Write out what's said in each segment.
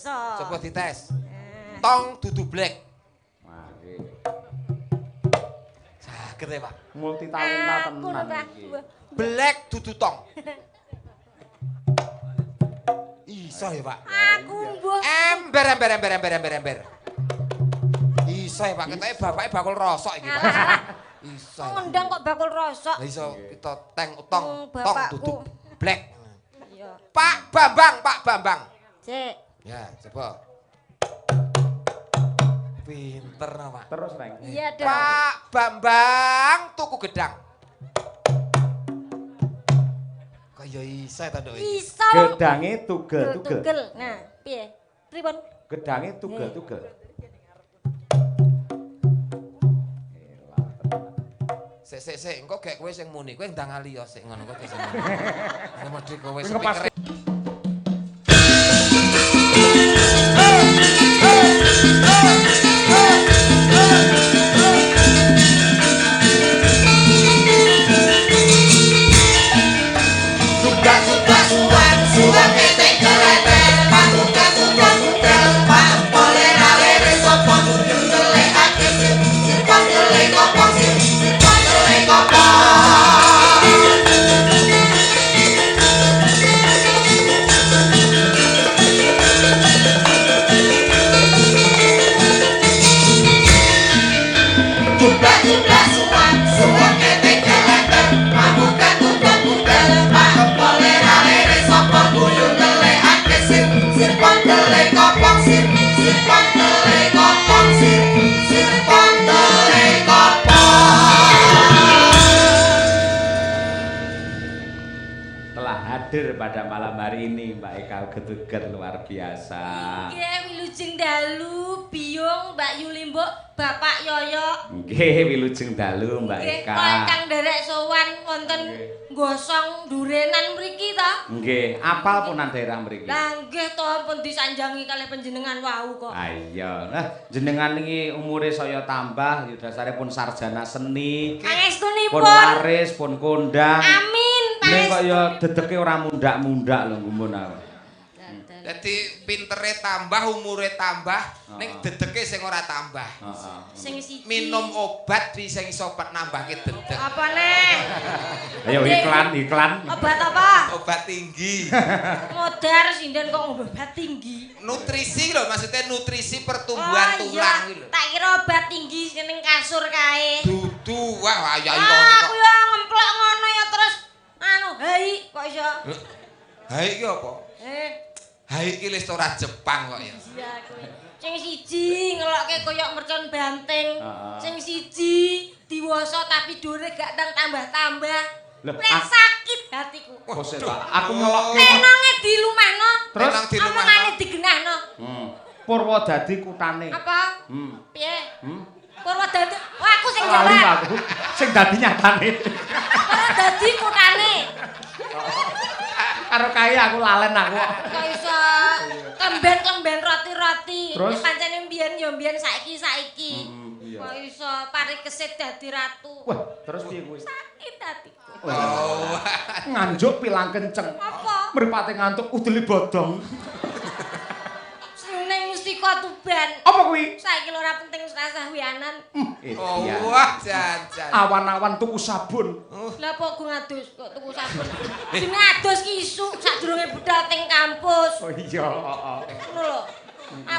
Coba dites. Tong dudu blek. Wah, iki Saged e, Pak. Multi talenta Aku tenan Pak. iki. Blek dudu tong. Iso ya, Pak. Aku mbuh. Ember ember ember ember ember ember. Iso ya, Pak. Ketoke bapake bakul rosok iki, Pak. Iso. ya, Pak. Ngendang kok bakul rosok. Lah iso kita teng tong tong Bapakku. dudu blek. Iya. Pak Bambang, Pak Bambang. Cek. Ya, coba. Pinter no, Pak. Terus, Reng. Iya dong. Pak Bambang tuku gedang. Kok ya iso ta, Nduk? Iso. Gedange tugel-tugel. Tugel. Nah, piye? Pripun? Gedange tugel-tugel. Sik sik sik, engko gek kowe sing muni, kowe ndang ali ya sik ngono kok sing muni. Mesti kowe Kowe ngepas- speaker. Telah hadir pada malam hari ini Mbak Eka Getuger luar biasa. Nggih, wilujeng dalu, Biyung, Mbak Yulimbuk, Bapak Yoyo. Nggih, wilujeng dalu Mbak Nggih, Eka. kok ingkang nderek sowan wonten gosong durenan mriki ta? Nggih, apal punan daerah mriki. Lah nggih to pun disanjangi kalih panjenengan wau kok. Ah iya, nah jenengan iki umure saya tambah, ya dasare pun sarjana seni, pun Pangestunipun. laris, pun kondang. Amin, Ning kok ya pangestunipun. dedeke ora mundak-mundak lho gumun aku. Dadi pintere tambah, umure tambah, ning dedeke sing ora tambah. Heeh. Sing siji. Minum obat bisa iso nambahke dedek. Apa neh? Ayo iklan, iklan. Obat apa? Obat tinggi. Modar sinden kok ngombe obat tinggi. Nutrisi lho, maksudnya nutrisi pertumbuhan Oh, tulang iya. iki lho. Tak kira obat tinggi sing ning kasur kae. Dudu, wah ayo ayo Ah, kok. aku ya ngemplok ngono ya terus anu, hai kok iso? Hai iki apa? Eh, Hai iki restoran Jepang kok ya. iya kuwi. Sing siji ngelokke koyok mercon banteng. Heeh. Sing siji diwasa tapi dure gak tang tambah-tambah. Loh, Nek sakit hatiku. Kok sik, Pak? Aku ngelokke. Tenonge dilumahno. Terus? Tenong dilumahno. Omongane digenahno. Purwodadi kutane. Apa? Piye? Purwodadi. Wah, aku sing Lali jawab. aku. Sing dadi nyatane. Purwodadi kutane. Karo kae aku lalen aku. Kok iso kemben-kemben roti-roti. Terus? Nek pancene mbiyen ya mbiyen saiki-saiki. Iya. Kok iso parikesit dadi ratu. Wah, terus piye kuwi? Sakit hatiku. Oh. Nganjuk pilang kenceng. Apa? Mripate ngantuk udele bodong. Seneng mustika Tuban. Apa kuwi? Saiki lho ora penting rasah wianan. Oh, Iya. wah jan-jan. Awan-awan tuku sabun. Lah apa gue ngadus kok tuku sabun. Jenenge adus ki isuk sadurunge budal teng kampus. Oh iya, heeh. Ngono lho.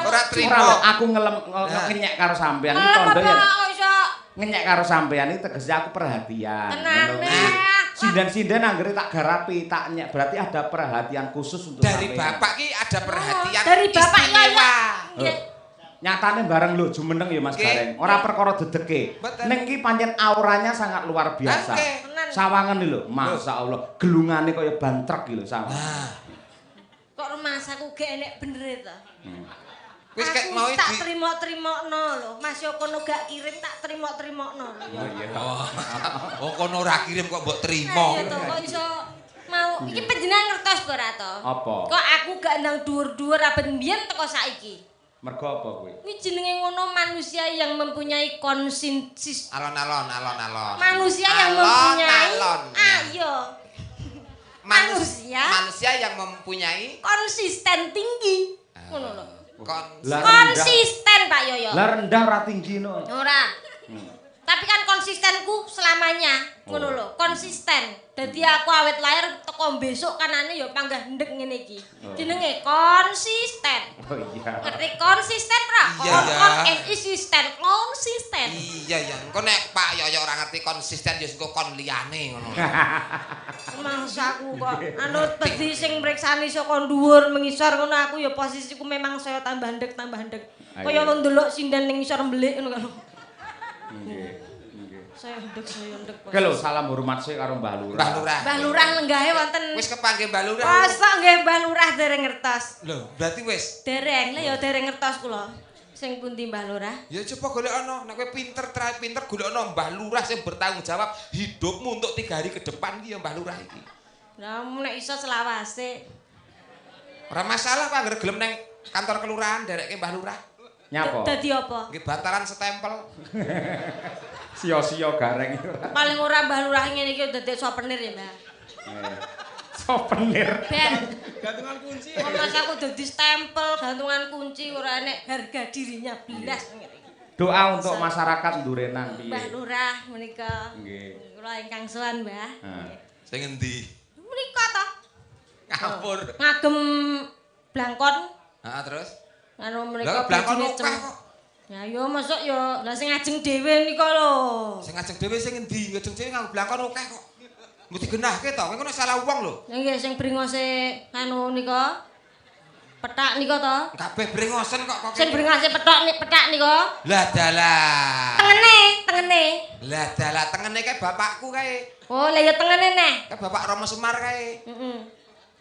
Ora trimo. Ora lho, aku ngelem Nah. ngenyek karo sampean iki Apa tondo yen kok iso ngenyek karo sampean iki tegese aku perhatian. Tenan, Ngono kuwi. eh. Sinden-sinden anggere tak garapi, tak nyek berarti ada perhatian khusus untuk Dari sampean. bapak ki ada perhatian Dari bapak ya istimewa. ya. Nggih. Nyatane bareng lho jumeneng ya Mas Nggih. Gareng. Ora perkara dedeke. Mboten. Ning iki pancen auranya sangat luar biasa. Nggih. Tenan. Sawangen lho, masyaallah, gelungane kaya bantrek iki lho sawangan. Nah, Kok rumasaku gak enek bener to? wis Aku kek mau tak di terima-terimokno lho. Mas yo kono gak kirim tak terima-terimokno lho. Iya. Oh, oh kono ora kirim kok mbok trimo. Iya to kok iso mau iki panjenengan ngertos apa ora to? Apa? Kok aku gak ndang dhuwur-dhuwur aben mbiyen teko saiki. Mergo apa kuwi? Kuwi jenenge ngono manusia yang mempunyai konsensus. Alon-alon, alon-alon. Manusia yang mempunyai Alon-alon. Ah iya. Manusia. Manusia yang mempunyai Konsisten tinggi. Ngono lho. Konsisten Pak Yoyo. Lah rendah ora tinggi no. Ora. Tapi kan konsistenku selamanya, ngono lho, konsisten. Dadi aku awet lahir teko besok kanane ya panggah ndek ngene iki. Jenenge konsisten. Oh iya. Ngerti konsisten ra? Konsisten, konsisten. Iya iya. Engko nek Pak Yoyo ora ngerti konsisten ya engko kon liyane ngono. Mangsa aku kok anut pedi sing mriksani saka dhuwur mengisor ngono aku ya posisiku memang saya tambah ndek tambah ndek. Kaya ndelok sinden ning ngisor mbelik ngono kan. Nggih, nggih. Saya ndek, saya ndek. Oke lho, salam hormat sik karo Mbah Lurah. Mbah Lurah. Mbah Lurah lenggahe wonten. Wis kepanggih Mbah Lurah. Mosok nggih Mbah Lurah dereng ngertos. Lho, berarti wis. Dereng, lha ya dereng ngertos kula. Sing pundi Mbah Lurah? Ya coba golekana, nek kowe pinter, trae pinter golekana Mbah Lurah sing bertanggung jawab hidupmu untuk 3 hari ke depan iki ya Mbah Lurah iki. Lah nek iso selawase. Ora masalah kok anggere gelem nang kantor kelurahan derekke Mbah Lurah. Nyapa? Dadi apa? Nggih bantalan setempel. Sia-sia gareng iki ora. Paling ora Mbah Lurah ngene iki dadi souvenir ya, Mbah. Souvenir. Ben. Gantungan kunci. Mas aku dadi stempel, gantungan kunci ora enek harga dirinya blas ngene iki. Doa untuk masyarakat Durenan piye? Mbah Lurah menika. Nggih. Kula ingkang sowan, Mbah. Sing endi? Menika ta. Ngapur. Ngagem blangkon. Heeh, terus? Anu menika blangkon akeh kok. Ya yo mosok yo lah sing ngajeng dhewe nika lho. Sing ngajeng dhewe sing endi? Ngajeng dhewe nganggo blangkon akeh kok. Mbok digenahke to, kowe ngono salah wong lho. Nggih sing bringose anu nika. Pethak nika to. Kabeh bringosen kok kok. Sing bringose pethak nika. Lah dalah. Tengene, tengene. Lah dalah tengene kae bapakku kae. Oh, lah ya tengene neh. Kae bapak Romo Semar kae. Heeh.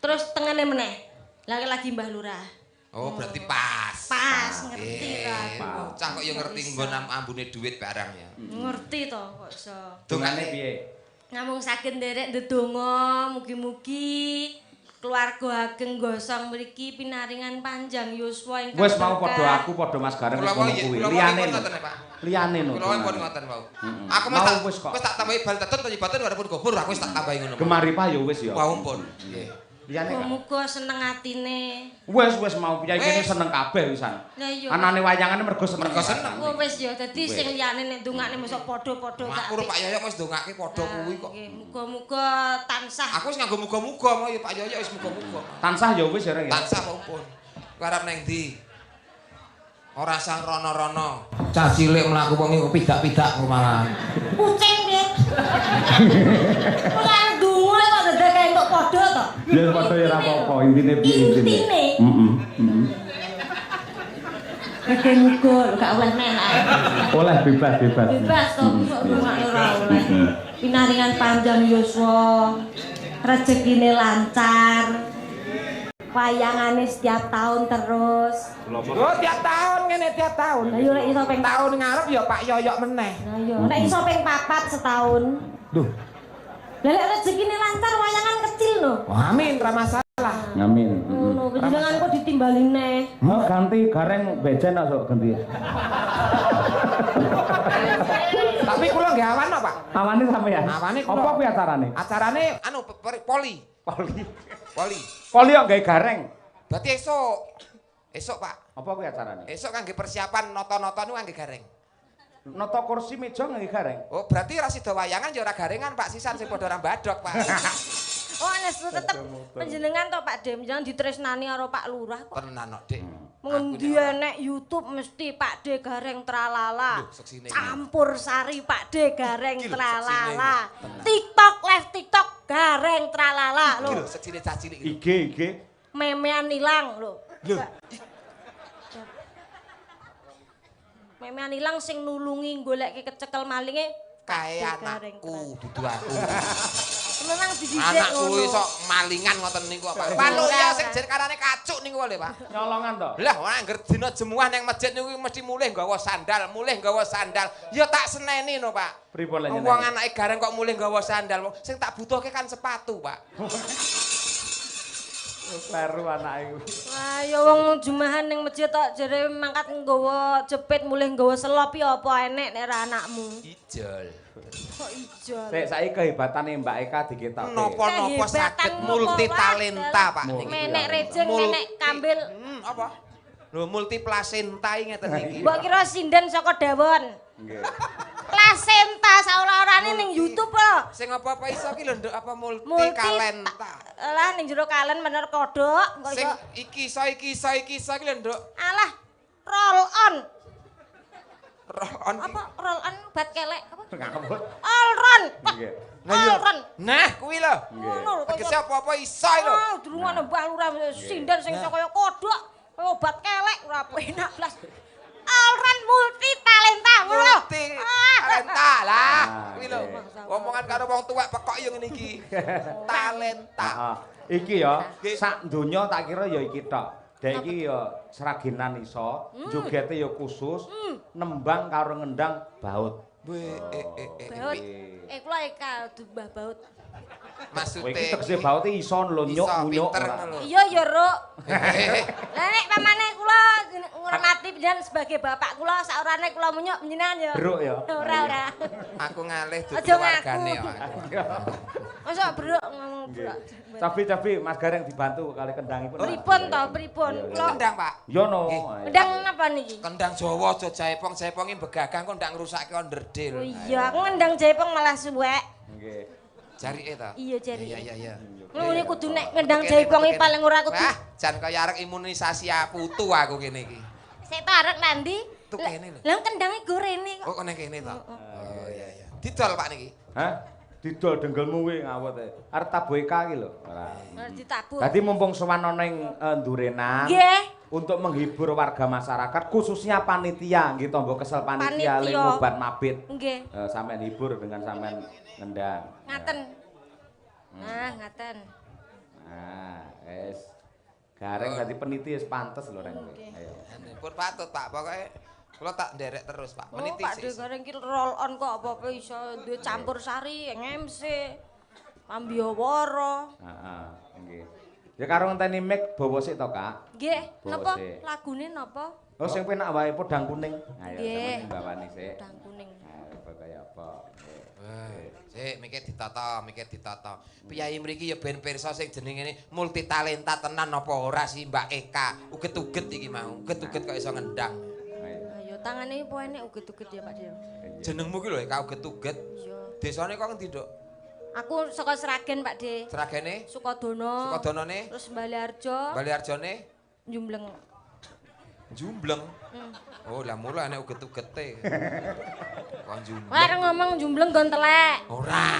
Terus tengene meneh. Lah lagi Mbah Lurah. Oh, berarti pas. Pas, ngerti ta. Bocah kok ya ngerti nggon ambune duit barang ya. Ngerti to kok iso. Dongane piye? Namung saged nderek ndedonga mugi-mugi keluarga ageng gosong mriki pinaringan panjang yuswa ingkang wis mau padha aku padha Mas Gareng wis ngono kuwi. Liyane. Liyane no. Kula pun ngoten wau. Aku wis tak tambahi bal tetun tayyibatun warapun gofur aku wis tak tambahi ngono. Gemaripah ya wis ya. Wau pun. Nggih. Muga seneng atine. Wis wis mau piye kene seneng kabeh wisan. Anane wayangane mergo seneng. Mergo seneng. Oh wis ya dadi sing liyane nek ndongakne mosok padha-padha gak. Aku Pak Yoyo wis ndongake padha kuwi kok. Nggih, muga-muga tansah. Aku wis nganggo muga-muga mau ya Pak Yoyo wis muga-muga. Tansah ya wis ya Reng. Tansah kok pun. Kowe arep nang ndi? Ora sang rono-rono. Cah cilik mlaku wong iku pidak-pidak malah. Kucing piye? Ora ndonga kok dadak entuk padha to. Ya padha ya ora apa-apa, intine piye intine. Heeh, heeh. Muga-muga gak oleh neh. Oleh bebas bebas. Bebas to, kok ndongakne ora oleh. Pinaringan panjang yuswa, rezekine lancar. Wayangane setiap tahun terus. Oh, tiap tahun ngene tiap tahun. Lah yo nek iso ping tahun ngarep ya Pak Yoyok meneh. Lah yo nek iso ping 4 setahun. Duh. Lah lek rezekine lancar wayangan kecil lho. Amin, ra masalah. Amin. Ngono, panjenengan kok ditimbali neh. Mau ganti gareng bejen kok sok ganti. Tapi kula nggih awan kok, Pak. Awane sampeyan. Awane kula. Apa kuwi acarane? Acarane anu poli. Poli. Poli. Poli kok gawe gareng. Berarti esuk. Esuk, Pak. Apa kuwi acarane? Esuk kangge persiapan nata-nata niku kangge gareng. Nata kursi meja ngangge gareng. Oh, berarti ra sida wayangan ya ora garengan, Pak. Sisan sing padha ora mbadhok, Pak. Oh, nesu tetep panjenengan to Pak Dem, jangan ditresnani karo Pak Lurah kok. Tenan kok, Dik. Ngendi enek YouTube mesti Pak D Gareng tralala. Campur sari Pak D Gareng tralala. TikTok live TikTok Gareng tralala lho. Iki lho seksine cah cilik iki. IG IG. Memean ilang lho. Lho. Memean ilang sing nulungi goleke kecekel malinge kae anakku dudu aku. Memang dididik ngono. Anakku iso malingan ngoten niku Pak. Pak ya sing jenengane kacuk niku lho Pak. Nyolongan to. Lah ora angger dina jemuah nang masjid niku mesti mulih nggawa sandal, mulih nggawa sandal. Ya tak seneni no Pak. Pripun lha nyeneni? Wong anake gareng kok mulih nggawa sandal. Sing tak butuhke kan sepatu, Pak. Kleru anake kuwi. Wah, ya wong jumahan ning masjid tok jere mangkat nggawa jepit mulih nggawa selop ya apa enek nek ora anakmu. Ijol. Kok ijol. Sik saiki kehebatane Mbak Eka diketoke. Napa-napa saged multi talenta, Pak. Menek rejeng, menek kambil. Apa? Lho multiplasenta ngeten iki. Mbok kira sinden saka dawon. Nggih. Plasenta saora-orane ning YouTube lho. Sing apa-apa iso ki lho nduk apa multikalenta. Lah ning jero kalen mener kodhok kok Sing iso. iki iso iki iso iki iso ki lho nduk. Alah, roll on. Roll on. Apa roll on obat kelek apa? Ngawur. All run. Nggih. All run. Nah, kuwi lho. Ngono lho kok Tegese apa-apa iso lho. Ah, durungane Mbah Lurah sinden sing iso kaya kodhok, kaya obat kelek ora penak blas. All run multi talenta ngono lho. Multi talenta lah. Ah, Kuwi lho. nggih. Omongan karo wong tuwek pekok yo ngene iki. Talenta. Heeh. Iki ya Nggih. sak donya tak kira ya iki tok. Dek iki ya sragenan iso, jogete ya khusus, nembang karo ngendang baut. Weh, Baut. Kula eka Mbah Baut. Maksude Kowe iki tegese baut iki iso lho nyuk Iso, nyuk. pinter ngono lho. Iya ya, Ruk. Lah nek pamane kula ngurmati panjenengan sebagai bapak kula saorane kula munyuk panjenengan ya. Beruk ya. Ora ora. Aku ngalih dudu Aja wargane ngaku. kok aku. Masa beruk ngomong beruk. Cabi-cabi Mas Gareng dibantu kali kendangipun. Pripun to, pripun? Iya, iya. Kula Kendang, Pak. Yo no. Nggih. kendang napa niki? Kendang Jawa aja jaipong, jaiponge begagang kok ndak ngrusake onderdil. Oh iya, aku ngendang jaipong malah suwek. Nggih. Jarike ta? Iya, jarike. Iya iya iya. Ngene kudu nek ngendang jaipong iki paling ora kudu. Wah, jan kaya arek imunisasi putu aku kene iki. Sik to arek nandi? Tuh kene lho. Lah kendange go rene kok. Oh, kene kene ta? Oh iya iya. Didol Pak niki. Hah? Didol denggelmu kuwi ngawut e. Arep tabuh Eka iki lho. Ora. Arep ditabuh. Dadi mumpung sowan ana ing Ndurenan. Nggih. Untuk menghibur warga masyarakat khususnya panitia nggih tombo kesel panitia le ngobat mabit. Nggih. Sampean hibur dengan sampean ngendang. Ngaten. Nah, ngaten. Nah, wis. Gareng dadi peniti wis pantes lho reng. Ayo. Pun patut Pak, pokoke kula tak nderek terus Pak. Meniti oh, Pak De Gareng ki roll on kok apa-apa iso duwe campur sari, MC, pambiyawara. Heeh, nggih. Ya karo ngenteni mic bawa sik to, Kak? Nggih, napa lagune napa? Oh, sing penak wae podang kuning. Ayo sampeyan bawani sik. Podang kuning. Ayo kaya apa. Sik, mikir ditata, mikir ditata. Piyayi mriki ya ben pirsa sing jenenge multitalenta tenan apa ora sih Mbak Eka. Uget-uget iki mau, uget-uget kok iso ngendang. Ayo tangane opo enek uget-uget ya Pak Dio. Jenengmu ki lho Eka uget-uget. Iya. Desane kok ngendi, Nduk? Aku saka Sragen, Pak De. Sragene? Sukodono. Sukodonone? Terus Baliarjo. Baliarjone? Jumbleng. Jumbleng. Oh, lah mula enek uget-ugete. Kok jumbleng. Wah, arep ngomong jumbleng nggon telek. Ora.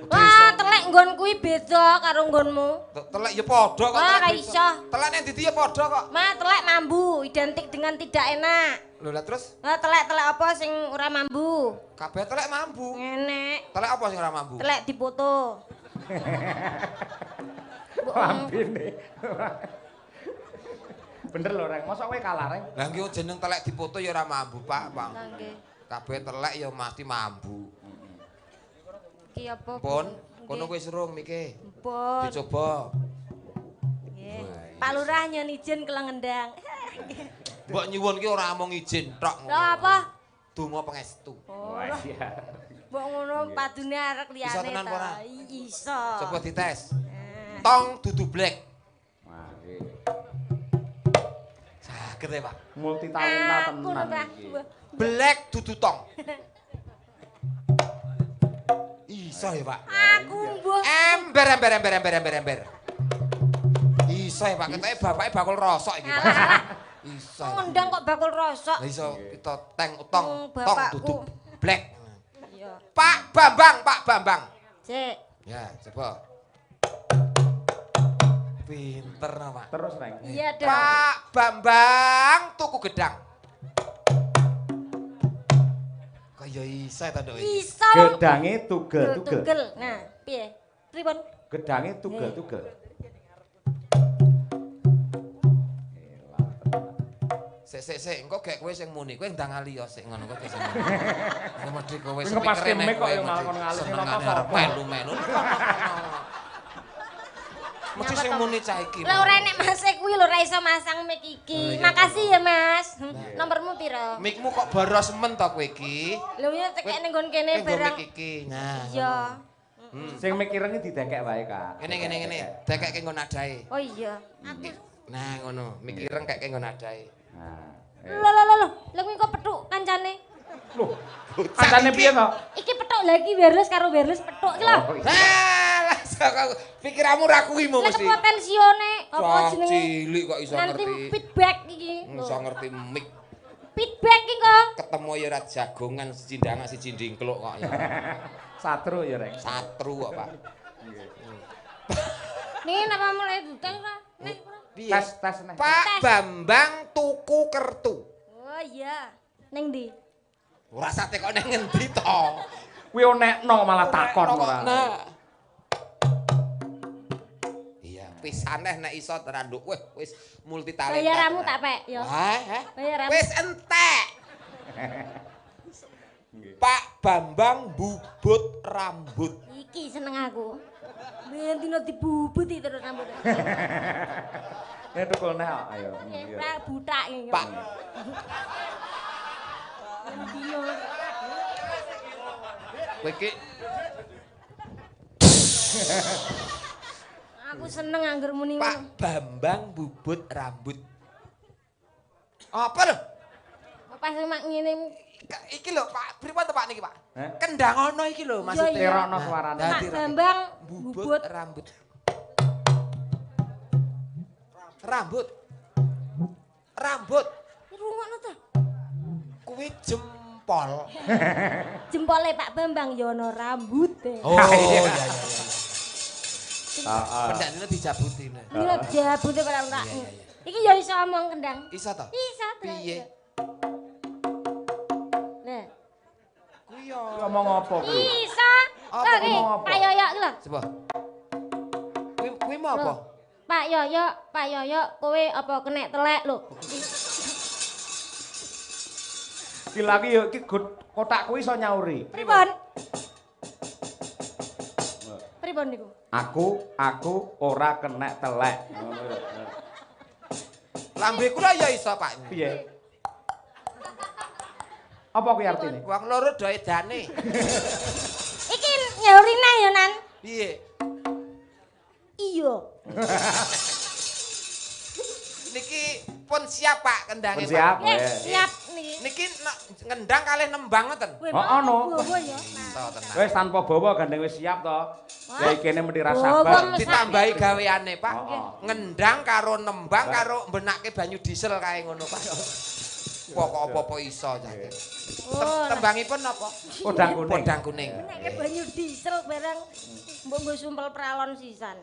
Wah, telek nggon kuwi beda karo nggonmu. Telek ya padha kok. Wah, ra iso. Telek nek ndi ya padha kok. Ma, telek mambu, identik dengan tidak enak. Lho lah terus? Lah telek-telek apa sing ora mambu? Kabeh telek mambu. Enek. Telek apa sing ora mambu? Telek dipoto. Lambene. Bener lho, Reng. Mosok kowe kalah, Reng? Lah nggih jeneng telek dipoto ya ora mambu, Pak, Pak. Lah nggih. Kabeh telek ya mesti mambu. Ki apa? Pun, kono kowe serung mike. Pun. Dicoba. Nggih. Pak Lurah nyen izin kula ngendang. Mbok nyuwun ki ora amung izin tok ngono. Lah apa? Donga pangestu. Oh. Wah, iya. Mbok ngono padune arek liyane Iso tenan ora? Iso. Coba dites. Tong dudu blek. Wah, nggih. Saged e, Pak. Multitalenta tenan iki. Blek dudu tong. Iso ya, Pak. Aku mbuh. Ember ember ember ember ember ember. Iso ya, Pak. Ketoke bapake bakul rosok iki, Pak. Iso. Ngendang kok bakul rosok. Lah iso kita teng tong tong dudu blek. Iya. Pak Bambang, Pak Bambang. Cek. Ya, coba. Pinter no, Pak. Terus, Reng. Iya dong. Pak Bambang tuku gedang. Kaya iso ta, Nduk? Iso. Gedange tugel-tugel. Tugel. Nah, piye? Pripun? Gedange tugel-tugel. Sik sik sik, engko gek kowe sing muni, kowe ndang ali ya sik ngono kok sing muni. Nek mesti kowe ngepaske mic kok ya malah kon ngalih sing nonton sapa. Melu-melu. Mesti sing muni cah iki. Lah ora enek mase kuwi lho ora iso masang mic iki. Makasih ya, Mas. Nomormu piro? Micmu kok boros men to kowe iki? Lho ya tekek ning nggon kene barang. Mic iki. Nah. Iya. Sing mic ireng iki didekek wae, Kak. Ngene ngene ngene, dekekke nggon nadae. Oh iya. Aku Nah ngono, mic ireng kekke nggon nadae. Nah. Lho lho lho, lha kuwi kok petuk kancane? Loh, kancane piye to? Iki petuk lagi wireless karo wireless petuk iki lho. Lah, pikiranmu ra kuwi mo Lah mesti. potensione apa jenenge? Cilik kok iso ngerti. Nanti feedback iki. Iso ngerti mic. Feedback iki kok. Ketemu ya ora jagongan siji ndangak siji ndingkluk kok ya. Satru ya, Rek. Satru kok, Pak. Niki napa mulai dutel ora? Nek ora? Piye? Tes tes neh. Pak Bambang tuku kertu. Oh iya. Ning ndi? Ora sate kok nang ngendi to? Kuwi onekno malah takon ora. Nah. Iya, pisaneh nek iso teranduk. Weh, wis multi talenta. Bayaramu tak pek ya. Hah? Hah? Bayaramu. Wis entek. Pak Bambang bubut rambut. Iki seneng aku. Ben dino dibubuti terus rambutnya. Ini tukul neh kok, ayo. Nggih, Pak butak iki. Pak Ben dino. kowe iki Aku seneng angger muni Pak ngono. Bambang bubut rambut. Apa lho? Pas mak ngene Iki lho Pak, pripun to Pak niki Pak? Heh? Kendangono iki lho maksudnya. Iya, iya. Terokno suarane. Pak Dadi Bambang bubut bubut rambut. Rambut. Rambut rungokno ta. kuwi jempol. Jempole Pak Bambang ya ana rambute. Oh iya iya iya. Heeh. Pendak dino dijabuti nah. Iki lho jabute ora ora. Iya, iya, iya. Iki ya iso omong kendang. Iso to? Iso to. Piye? Nah, Kuwi yo. Ngomong apa kuwi? iso. Apa, Lho iki ngomong apa? Pak Yoyok iki lho. Coba. Kuwi kuwi mau apa? Lho, Pak Yoyok, Pak Yoyok, kowe apa kenek telek lho. Iki lagi yo iki kotak kuwi iso nyauri. Pripun? Pripun niku? Aku ora kenek telek. Ngono lho. Lambe kula ya iso, Pak. Piye? Apa kuwi artine? Wong loro do edane. Iki nyauri nang ya Nan. Piye? Iya. Niki pun siap, Pak, kendange, Pun siap. Pak. Nggih, Eh. siap niki. Niki ngendang kalih nembang ngoten. Weh, Oh, ono. bawa ya. Iso tenan. Wis tanpa bawa gandeng wis siap to. Wah. Ya ikene mesti ra Bawa sabar. mesake. Ditambahi gaweane, Pak. Heeh. Ngendang karo nembang karo mbenake banyu diesel kae ngono, Pak. Pokok apa-apa iso jane. Oh, Tembangipun napa? Podang kuning. Podang kuning. Nek banyu diesel barang mbok nggo sumpel pralon sisan.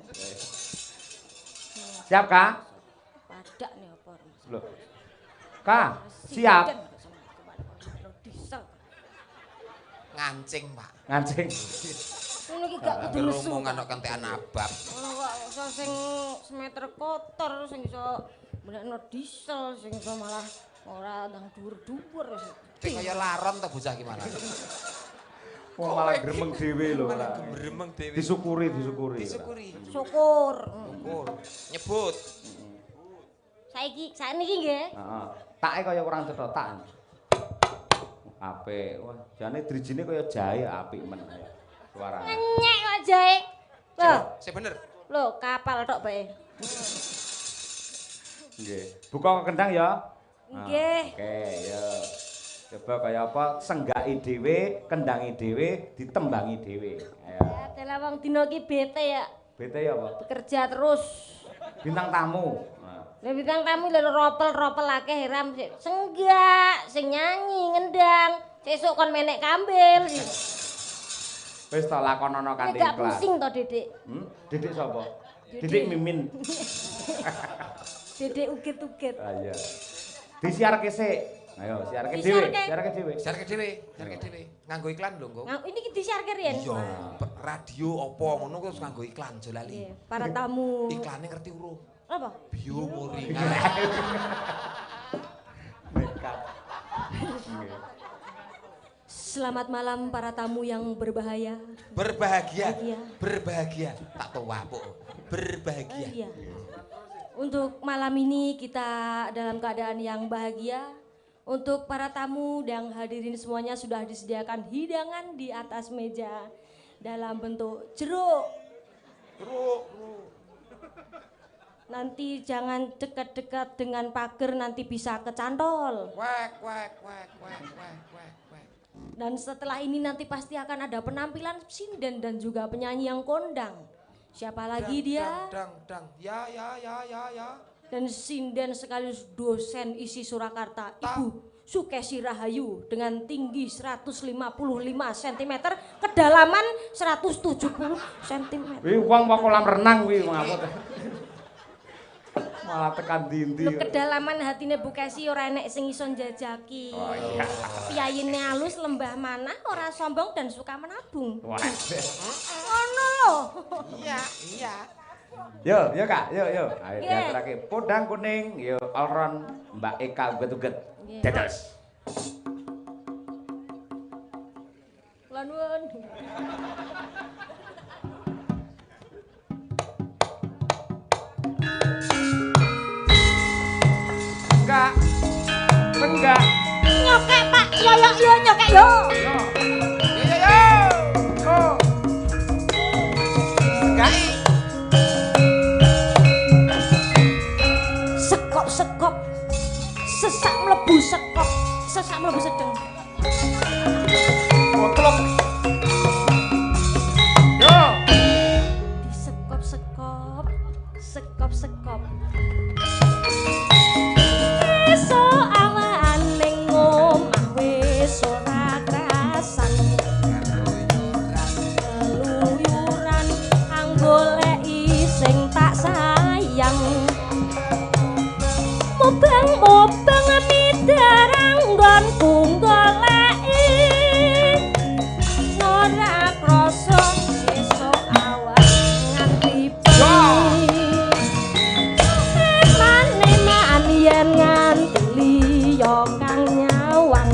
Siap, Kak? Padak nih apa? Lho. Kak, siap. Diesel. Ngancing, Pak. Ngancing. Ngono iki gak kudu nesu. Romongan kok kentekan abab. Ngono kok iso sing semeter kotor sing iso benekno diesel sing iso malah ora ndang dhuwur-dhuwur. Cek kaya laron to bocah iki malah. Wong malah gremeng dhewe lho. Malah gremeng dhewe. Disyukuri, disyukuri. Disyukuri. Syukur. Syukur. Nyebut. Saiki sakniki nggih. Heeh. Take kaya kurang cetha tak. Apik. Wah, jane drijine kaya jahe apik men. Suarane. Ngenyek kok jahe. Lho, Sing bener. lho kapal tok bae. Nggih. Buka kendang ya. Nggih. Oke, ya. Coba kaya apa senggaki dhewe, kendangi dhewe, ditembangi dhewe. Ayo. Ya dalah wong dina iki bete ya. Bete ya apa? Bekerja terus. Bintang tamu. Nah. Lah bintang tamu lho ropel-ropel akeh ram senggak, sing nyanyi, ngendang, sesuk kon menek kambil. Wis to lakonono kanthi Gak ikhlas. pusing to, Dedik. Hmm? Didik sapa? Didik Mimin. Dedik uget-uget. Ah iya. Disiarke sik. Ayo, siarke dhewe, Disiarke. siarke dhewe. Siarke dhewe, siarke dhewe. Nganggo iklan lho, Nggo. Nah, ini disiarke riyen. Iya, radio apa ngono terus nganggo iklan aja lali. Nggih, para tamu. Iklane ngerti urung? Apa? Bio Moringa. Nekat. Nggih. Selamat malam para tamu yang berbahaya. Berbahagia. Bahagia. Berbahagia. Tak tuwapuk. Berbahagia. Iya. Untuk malam ini kita dalam keadaan yang bahagia. Untuk para tamu dan hadirin semuanya sudah disediakan hidangan di atas meja dalam bentuk jeruk. Jeruk. Nanti jangan dekat-dekat dengan pagar, nanti bisa kecantol. Wek wek wek wek wek wek wek. Dan setelah ini nanti pasti akan ada penampilan sinden dan juga penyanyi yang kondang. Siapa lagi dia? Dang dang. Ya ya ya ya ya. Dan sinden sekaligus dosen ISI Surakarta, Ibu Sukesi Rahayu dengan tinggi 155 cm, kedalaman 170 cm. Kuwi wong kok kolam renang kuwi ngapa. Malah tekan dindi. Lho kedalaman hatine Bu Kesi ora enek sing iso njajaki. Oh iya. Piyayine alus, lembah manah, ora sombong dan suka menabung. Wah. Ngono lho. Iya, iya. Yo, yo Kak, yo yo. Ayo diaturake podang kuning, yo all-round Mbak Eka uget-uget. Dados. Kula nuwun. Enggak. Enggak. Nyokek Pak, yo yo yo nyokek yo. Yo. Yo yo yo. Yo. Enggak. Sekop-sekop. Sesak mlebu sekop, sesak mlebu sedeng. Botlok. Yo. Disekop-sekop, sekop-sekop. Esuk awan ning omah wis ora krasan. Keluyuran anggoleki sing tak sayang. Mubeng-mubeng midarang nggonku goleki. Ora krasa esuk awan nganti bengi. Emane-man yen nganti liya kang nyawang.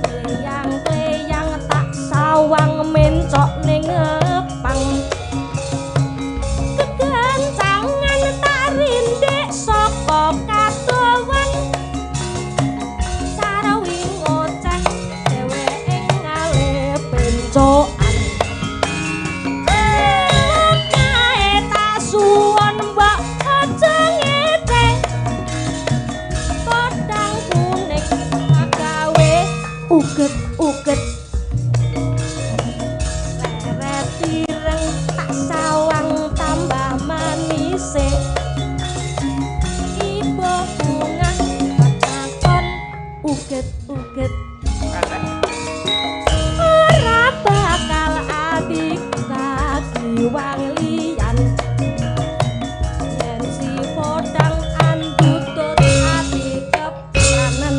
Kleyang-kleyang tak sawang mencok ning ngepang. Kekencangan tak rindik saka kadowan. Sarawi ngoceh dheweke ngalih pencokan. Kae tak suwon mbok aja ngece. Podang kuning gawe uget-uget. Leret ireng tak sawang tambah manise. Ibu bunga takon uget-uget. Ora bakal adik kagiwang liyan. Yen si podang andutut ati kepranen.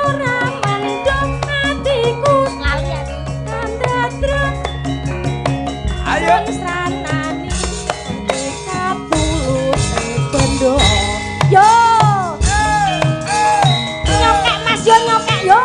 Ora mendung atiku lali aku kandadrek. Ayo. Sranani kapulute bendo. Yo. Nyokek Mas yo nyokek yo.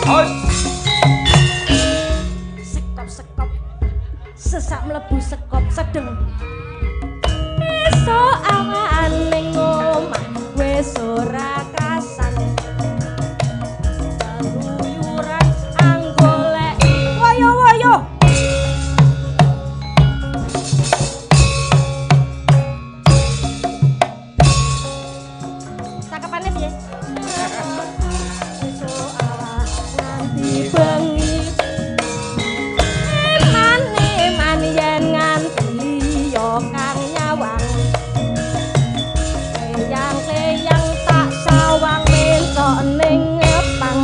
Os. Sekop-sekop. Sesak mlebu sekop sedeng. Esuk awan ning omah wis ora krasan. Keluyuran anggoleki woyo-woyo. Cakepane piye? Esuk awan nganti bengi. Emane-man yen nganti liya kang nyawang. Kleyang-kleyang tak sawang mencok ning ngepang.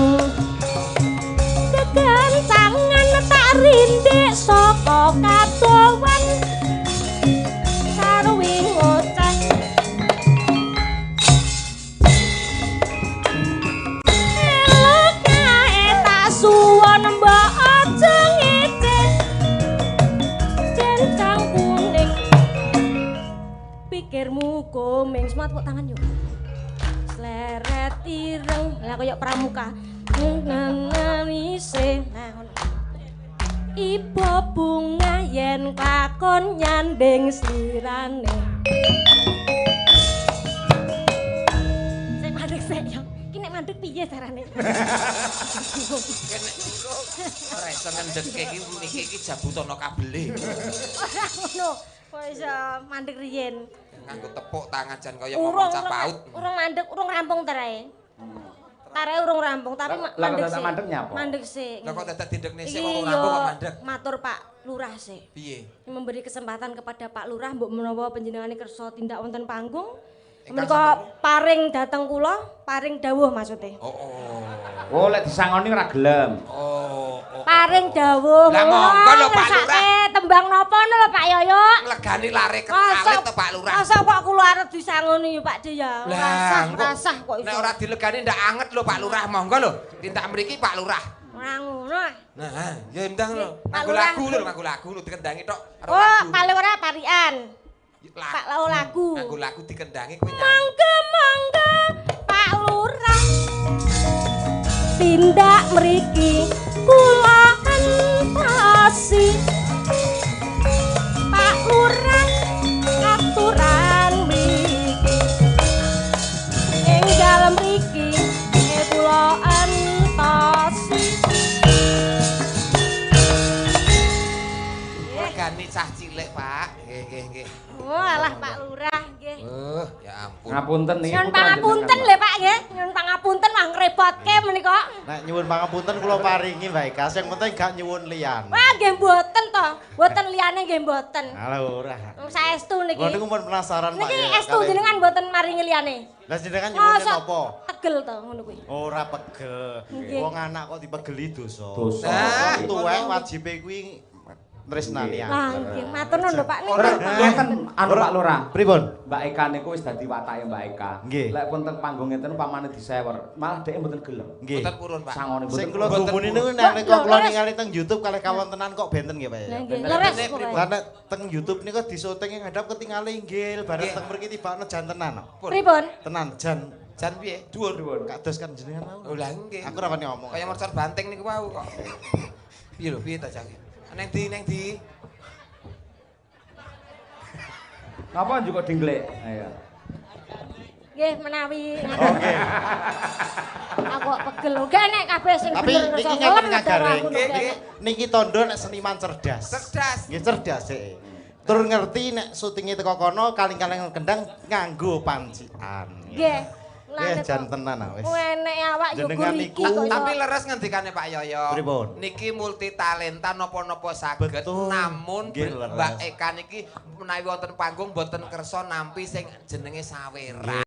Kekencangan tak rindik saka kadowan. Sarwi ngoceh. Elok kae tak suwon mbok aja ngece. Cencang kuning pikirmu komeng. Semangat tepuk tangan yuk. Sleret ireng lah koyo pramuka. Nananise. Nah ngono. Iba bunga yen kakon nyanding slirane. Sik mandek sik yo. Ki nek mandek piye carane? Kene ora iso ngendheke iki miki iki jabutana kabele. Ora ngono. Kok iso mandek riyen. Nganggo tepuk tangan jan kaya ngomong cah PAUD. Urung mandek, urung rampung terae. Tarae urung rampung, tapi mandek sik. Mandek nyapa? Mandek sik. Lah kok dadak dindekne sik wong rampung kok mandek? Matur Pak Lurah sik. Piye? Memberi kesempatan kepada Pak Lurah mbok menawa panjenengane kersa tindak wonten panggung. Menika paring dateng kula, paring dawuh maksude. Oh. Oh, lek disangoni ora gelem. Oh. Paring dawuh. Lah monggo lho Pak Lurah. Tembang napa ngono lho Pak Yoyo? Nglegani lare ketalit to Pak Lurah. Masa kok kula arep disangoni Pak De ya. Rasah kok iso. Nek ora dilegani ndak anget lho Pak Lurah, monggo lho. Tindak mriki Pak Lurah. Ora ngono. Nah, ya ndang lho. Nganggo lagu lho, nganggo lagu lho dikendangi tok. Oh, paling ora parian. Pak lagu. Nganggo lagu dikendangi kowe nyanyi. Mangga mangga Pak Lurah. Tindak mriki kula entosi. Pak Lurah aturan mriki. Enggal mriki kula entosi. Regani cah cilik, Pak. Nggih, nggih, nggih. Oh, alah Pak Lurah nggih. Ya ampun. Ngapunten niki. Nyuwun pangapunten lho Pak nggih. Nyuwun pangapunten wah ngrepotke menika. Nek nyuwun pangapunten kula paringi Mbak Eka, sing penting gak nyuwun liyane. Wah nggih mboten to. Mboten liyane nggih mboten. Alah ora. Saestu niki. Kula niku pun penasaran Pak. Niki estu jenengan mboten maringi liyane. Lah jenengan nyuwune napa? Pegel to ngono kuwi. Ora pegel. Wong anak kok dipegeli dosa. Dosa. Tuwek wajibe kuwi tresnani aku. Ah nggih, matur nuwun lho Pak. Ngeten anu Pak Lurah. Pripun? Mbak Eka niku wis dadi watake Mbak Eka. Lek pun teng panggung ngeten pamane disewer, malah dhek mboten gelem. Nggih. Mboten purun, Pak. Sangone mboten. Sing kula gumuni niku nek kula ningali teng YouTube kalih kawontenan kok benten nggih Pak ya. Lah nek teng YouTube niku disyuting ngadap ketingale inggil bareng teng mriki tibakno jan tenan kok. Pripun? Tenan jan. Jan piye? Dhuwur. Kados kan jenengan mau. Oh lah nggih. Aku ora wani ngomong. Kaya mercon banting niku wau kok. Piye lho, piye ta jane? Neng di. Napa njuk dingklek? Ayo. Nggih menawi. Oke. Aku kok pegel. Oke nek kabeh sing tapi niki ngeten Kang. Niki tondo nek seniman cerdas. Cerdas. Nggih cerdas sik. Tur ngerti nek syutinge teko kono kaling-kaling kendang nganggo pancikan. Nggih. Nggih jan tenan ah wis. Enek awak yo iki kok. Tapi leres ngendikane Pak Yoyo. Niki multi talenta napa-napa saged namun Mbak Eka niki menawi wonten panggung mboten kersa nampi sing jenenge saweran.